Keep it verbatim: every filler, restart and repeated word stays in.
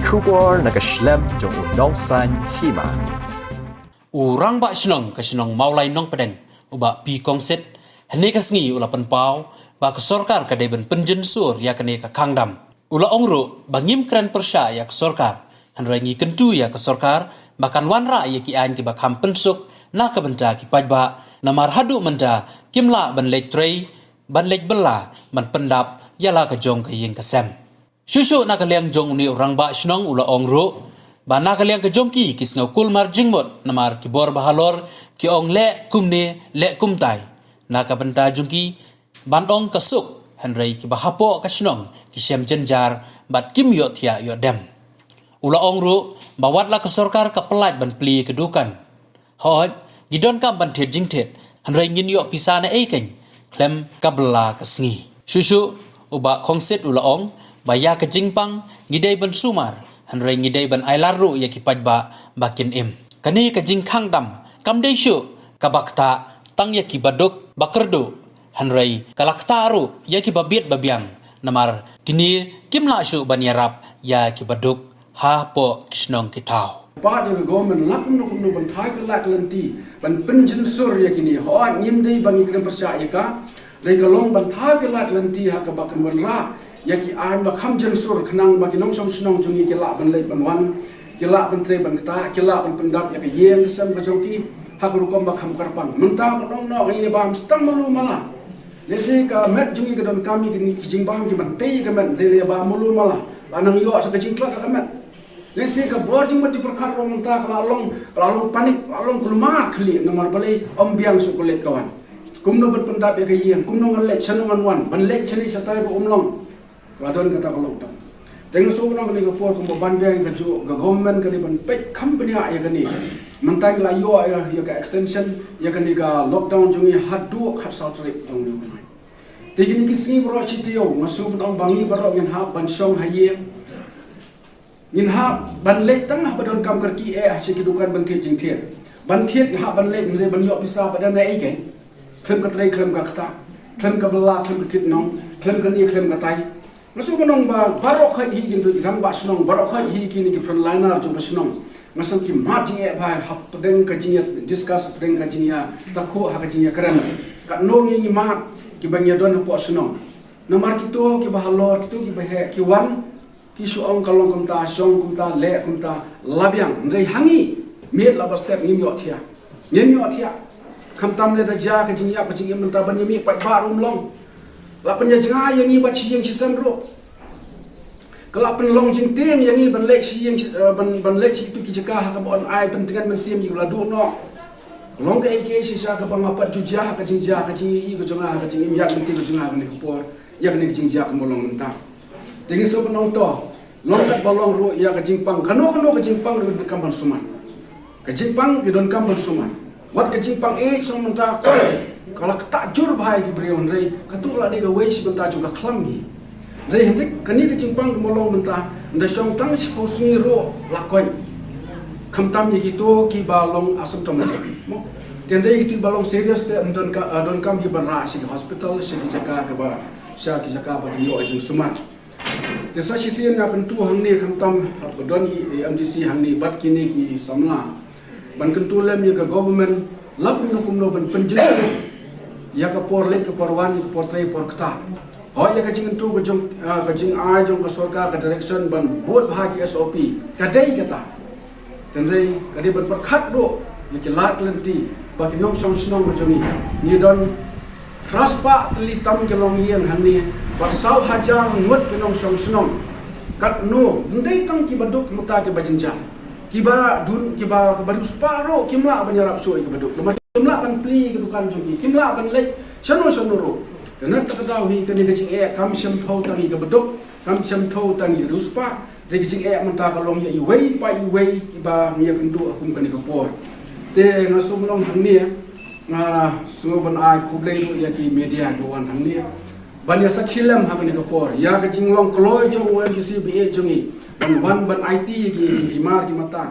Khubor na ka shlem jong u nongsan hima. U Rangbah Shnong ka shnong Mawlai Nongpdeng, u Bah P Kongsit, hynne ka sngi u la pynpaw ba ka sorkar ka dei ban pynjynsur ïa kane ka khang dam. U la ong ruh ba ngim kren pyrshah ïa ka sorkar, hynrei ngi kyntu ïa ka sorkar ba kan wanrah ïa ki aiñ kiba kham pynsuk na ka bynta ki paidbah, namar haduh mynta kim lah ban leit trei, ban leit bylla, ban pyndap ïa la ka jong ka ïing ka sem. Shuh shuh na ka liang jong une u Rangbah Shnong u la ong ruh ba na ka liang ka jong ki, ki sngew kulmar jingmut namar ki bor ba halor ki ong leh kumne leh kumtai. Na ka bynta jong ki, ban ong ka suk, hynrei kiba hapoh ka shnong ki shem jynjar bad kim ïohthiah ïoh dem. U la ong ruh ba wat la ka sorkar ka pyllait ban plie ka dukan, hooid, ngi donkam ban thied jingthied, hynrei ngin ïoh pisa naei keiñ khlem ka bylla ka sngi. Shuh shuh u Bah Kongsit u la ong ba ïa ka jingpang ngi dei ban sumar, hynrei ngi dei ban ailad ruh ïa ki paidbah ba kin im. Kane ka jingkhang dam kam dei shuh kaba ktah tang ïa kiba duk ba kyrduh, hynrei ka la ktah ruh ïa kiba bieit ba biang, namar kine kim lah shuh ban ïarap ïa kiba duk hapoh ki shnong ki thaw. Pat ïa ka government la kumno kumno ban thai ka lad lynti ban pynjynsur ïa kine, hooid, ngim dei ba ngi kren pyrshah ïa ka. Dei ka long ban thai ka lad lynti ha kaba kan wanrah ïa ki aiñ ba kham jynsur, khnang ba ki nongshong shnong jong ngi ki lah ban leit ban wan, ki lah ban trei ban ktah, ki lah ban pyndap ïa ka ïing ka sem ka jong ki ha ka rukom ba kham kyrpang. Mynta ban ong noh ngi ïa bam stang malu mala. Lehse ka met jong ngi ka donkam ïa kine ki jingbam kiban tei ïa ka met, hynrei la ïa bam malu mala, la nang ïoh sa ka jingtlot ha ka met. Lehse ka bor jingmut jingpyrkhat ruh mynta ka la long, ka la long panik, ka la long kulmar khlieh namar balei ym biang shuh ka leit ka wan. Kumno ban pyndap ïa ka ïing, kumno ngan leit, shano ngan wan, ban leit shane shatai ruh ym long. Ka la don kata ka lockdown. Te nga sngewbha kane ka por kumba ban biang ïa kajuh, ka government ka dei ban peit kham bniah ïa kane. Mynta ngi la ïoh ïa, ïa ka extension ïa kane ka lockdown jong ngi haduh khatsaw tarik jong une u bnai. Te kine ki sngi baroh shi taïew nga sngewbha ba ngi baroh ngin hap ban shong ha ïing. Ngin hap ban leit tang haba donkam kyrkieh ha shi ki dukan ban thied jingthied. Ban thied ngi hap ban leit, ngin leit ban ïoh pisa ba dang naei keiñ. Khlem ka trei khlem ka ktah, khlem ka bylla khlem ka kit nong, khlem kane khlem katai. Nga sngewbha ba baroh khoit hi ki rangbah shnong, baroh khoit hi kine ki frontliner jong ka shnong, nga sngew ki mad jingeh bha hapdeng ka jingïa discuss, hapdeng ka jingïa takhuh ha ka jingïakren. Katno ngi ngi mad kiba ngi ïa don hapoh shnong. Namar kito kiba halor, kito kiba heh, ki wan, ki shu ong ka long kumta, shong kumta, leh kumta, la biang. Hynrei ha ngi, miet la ba step ngim ïohthiah. Ngim ïohthiah. Khamtam lada jia ka jingïap ka jingim mynta ban ïa mih paidbah ruh ym long. La pynïajngai ïa ngi bad shi ïing shi sem ruh. Ka la pynlong jingtieng ïa ngi ban leit shi ïing shi, eh, ban, ban leit shi kito ki jaka ha kaba yn ai pyntngen mynsiem ïa kiba la duh noh. Ka long kaei kaei shisha kaba nga pat ju jia ha ka jingjia, ha ka jingïohi ka jong nga, ha ka jingim ïaid lynti ka jong nga ha kane ka por, ïa kane ka jingjia kaba long mynta. Te ngi sngewbha ban ong to, long kat ba long ruh ïa ka jingpang, kano kano ka jingpang ruh ka donkam ban sumar. Ka jingpang ka donkam ban sumar. Wat ka jingpang eh song mynta ka, ka la ktah jur bha ïa ki briew, hynrei kato ka la dei kawei shi bynta jong ka khlam hi. Hynrei hynrei kane ka jingpang kaba long mynta, ynda shong tang shiphew sngi ruh la koit. Khamtam ïa kito kiba long asymptomatic. Mo. Te ynda ïa kito kiba long serious te ym don ka, eh, donkam hi ban rah sha ki hospital, sha ki jaka kaba, sha ki jaka ba kin ïoh jingsumar. Te sa shisien nga kyntu hangne khamtam haba don i, i M D C hangne bad kine ki samla ban kyntu lem ïa ka government la kumno kumno ban pynjynjar ïa ka por leit ka por wan, ïa ka por trei por ktah. Hooid, ïa ka jingkyntu ka jong, ah, ka jingai jong ka sorkar, ka direction ban bud bha ki S O P ka dei kata. Hynrei ka dei ban pyrkhat ruh ïa ki lad lynti ba ki nongshong shnong ka jong ngi. Ngi don phra spah tylli tam ki longïing hangne bad saw hajar ngut ki nongshong shnong. Katno, ym dei tang kiba duk, mynta kiba jynjar. Kiba dun, kiba, kiba riewspah ruh kim lah ban ïarap shuh ïa kiba duk. Namar kim lah ban plie ki dukan jong ki, kim lah ban leit shano shano ruh. Te na kata ka daw hi kane ka jingeh kam shym thew tang ïa kiba duk, kam shym thew tang ïa ki riewspah. Dei ka jingeh mynta ka long ïa iwei pa iwei kiba ngi ïa kynduh ha kum kane ka por. Te nga sngewbha hangne, nga sngewbha ban ai khublei ruh ïa ki media kiba wan hangne ban ïa sakhi lem ha kane ka por ïa ka jinglong kloi jong u M D C ba ïeit jong ngi ban wan ban aiti ïa ki hima ki mata.